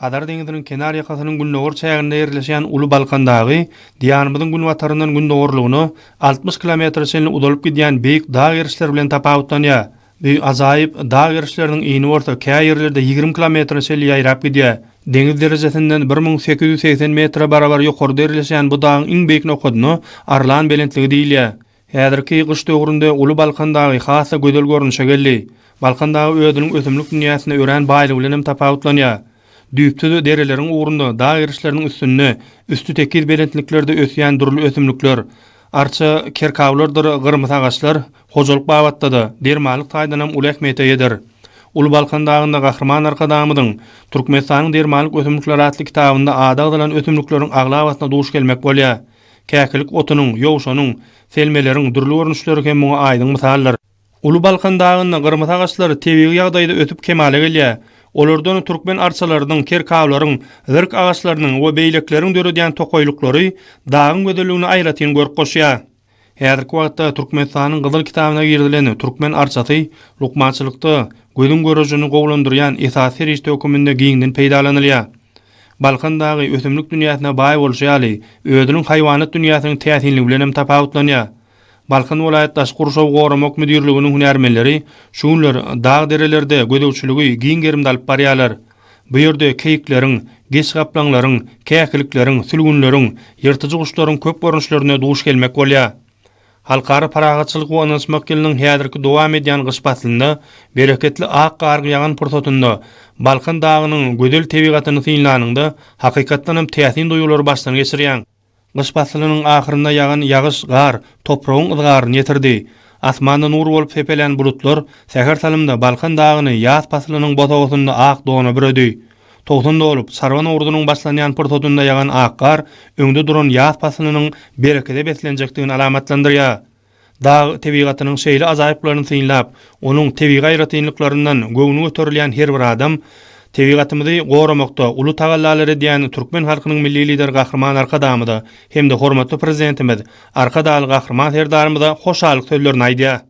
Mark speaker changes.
Speaker 1: Hazar deňziniň kenar ýakasynyň gündogar çäginde ýerleşýän Uly Balkan dagy Diýarymyzyň günbataryndan gündogarlygyna 60 kilometre çenli uzalyp gidýän beýik dag gerişleri bilen tapawutlanýar. Bu ajaýyp dag gerişleriniň ini bolsa kä ýerlerde 20 kilometre çenli ýaýrap gidýär. Deňiz derejesinden 1880 metre barabar ýokarda ýerleşýän bu dagyň iň beýik nokadyna Arlan belentligi diýilýär. Häzirki gyş döwründe Uly Balkan dagy has-da gözel görnüşe geldi. Balkan dagy özüniň ösümlik dünýäsinde örän baýlygy bilen hem tapawutlanýar. Düýpsüz dereleriň ugrunda, dag gerişleriniň üstünde, üsti tekiz belentliklerde ösýän dürli ösümlikler, arça, kerkawlardyr gyrmysy agaçlar hojalyk babatda-da, dermanlyk taýdan hem uly ähmiýete eýedir. Uly Balkan dagynda Gahryman Arkadagymyzyň Türkmenistanyň dermanlyk ösümlikleri atly kitabynda ady agzalan ösümlikleriň aglabasyna duş gelmek bolýar. Käkilik otunyň, ýowşanyň, selmeleriň dürli görnüşleri hem muňa aýdyň mysaldyr. Uly Balkan dagynda gyrmysy agaçlary tebigy ýagdaýda ösüp kemala gelýär. Olardan türkmen arçalarynyň, kerkawlaryň, zirk agaçlarynyň we beýlekileriň döredýän tokaýlyklary dagyň gözelligine aýratyn görk goşýar. Häzirki wagtda Türkmenistanyň Gyzyl kitabyna girizilen türkmen arçasy lukmançylykda gözüň görejini gowulandyrýan esasy serişde höküminde giňden peýdalanylýar. Balkan dagy ösümlik dünýäsine baý bolşy ýaly, özüniň haýwanat dünýäsiniň täsinligi bilen hem tapawutlanýar. Balkan welaýat daşky gurşawy goramak müdirliginiň hünärmenleri şu günler dag-derelerde gözegçiligi giň gerimde alyp barýarlar. Bu ýerde keýikleriň, geçgaplaňlaryň, käkilikleriň, sülgünleriň, ýyrtyjy guşlaryň köp görnüşlerine duş gelmek bolýar. Halkara parahatçylyk we ynanyşmak ýylynyň häzirki dowam edýän gyş paslynda bereketli ak gar ýagan pursatynda Balkan dagynyň gözel tebigatyny synlanyňda, hakykatdan hem täsin duýgulary başdan geçirýäň. Gyş paslynyň ahyrynda ýagan ýagyş, gar topragyň yzgaryny ýetirdi. Asmanda nur bolup sepelän bulutlar säher salymda Balkan dagyny ýaz paslynyň bosagasynda ak dona büredi. 90 dolup, çarwa nowruzynyň başlanýan pursatynda ýagan ak gar öňde duran ýaz paslynyň berekede beslenjekdigini alamatlandyrýar. Dag tebigatynyň şeýle ajaýyplaryny synlap, onuň tebigy aýratynlyklaryndan göwni göterilýän her bir adam tebigatymyzy goramakda uly tagallalar edýän türkmen halkynyň Milli Lideri Gahryman Arkadagymyza hem-de hormatly Prezidentimiz Arkadagly Gahryman Serdarymyza hoşallyk sözlerini aýdýar.